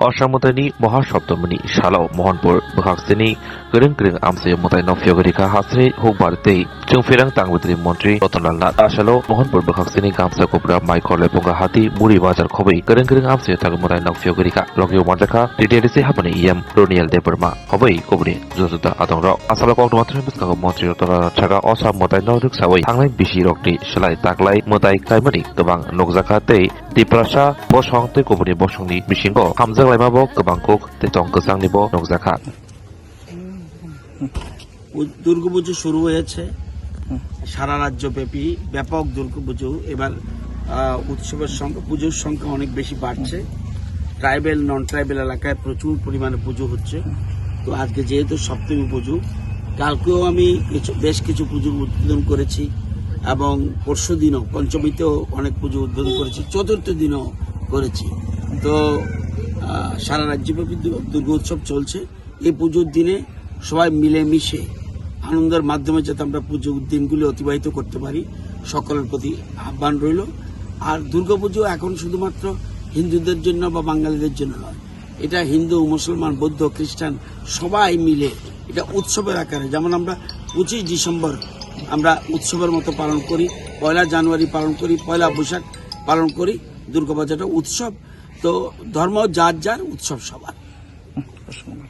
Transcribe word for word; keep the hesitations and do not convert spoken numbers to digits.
Osha mwtaini Mohasoptomini salo Mohanpur bwkhaksini kwrwng kwrwng amchaio mwtai nokphiyogwi rikha. Hasini hukbar tei chwngpherang tangwitri montri Ratanlal Nath. A salo Mohanpur bwkhaksini gamsa kupra mai khorle punga hati muri bazar khobwi kwrwng kwrwng amchaio thagwi mwtai nokphiyogwi rikha. Logio manjakha T T A D C hapani E M Roniel Debbarma. Hobwi kubuni juda juda adongrok. Asalo kokduma thani bwskango montri Ratanlal Nath thaka Osha mwtaino rwksawi thangnai bisirokni slai taklai mwtai kaimani kwbang nukjakha tei Tiprasa bosong tei kubuni bosongni bisingo hamjak laimabo kwbang kuk tei tong kwchangnibo nukjakha. পু-, দুর্গাপুজো শুরু হয়েছে। সারা রাজ্যব্যাপী ব্যাপক দুর্গাপুজো। এবার, আহ, উৎসবের সংখ্যা, পুজোর সংখ্যা অনেক বেশি বাড়ছে। ট্রাইবেল, নন ট্রাইবেল এলাকায় প্রচুর পরিমাণে পুজো হচ্ছে। তো আজকে যেহেতু সপ্তমী পুজো, কালকেও আমি কিছু, বেশ কিছু পুজোর উদ্বোধন করেছি এবং পরশু দিনও, পঞ্চমীতেও অনেক পুজো উদ্বোধন করেছি, চতুর্থ দিনও করেছি। তো, আহ, সারা রাজ্যব্যাপী দু-, দুর্গোৎসব চলছে। এই পুজোর দিনে সবাই মিলেমিশে আনন্দের মাধ্যমে যাতে আমরা পুজোর দিনগুলি অতিবাহিত করতে পারি, সকলের প্রতি আহ্বান রইল। আর দুর্গাপুজো এখন শুধুমাত্র হিন্দুদের জন্য বা বাঙালিদের জন্য নয়, এটা হিন্দু, মুসলমান, বৌদ্ধ, খ্রিস্টান সবাই মিলে এটা উৎসবের আকারে, যেমন আমরা পঁচিশ ডিসেম্বর আমরা উৎসবের মতো পালন করি, পয়লা জানুয়ারি পালন করি, পয়লা বৈশাখ পালন করি, দুর্গাপূজাটা উৎসব। তো ধর্ম যার যার, উৎসব সবার।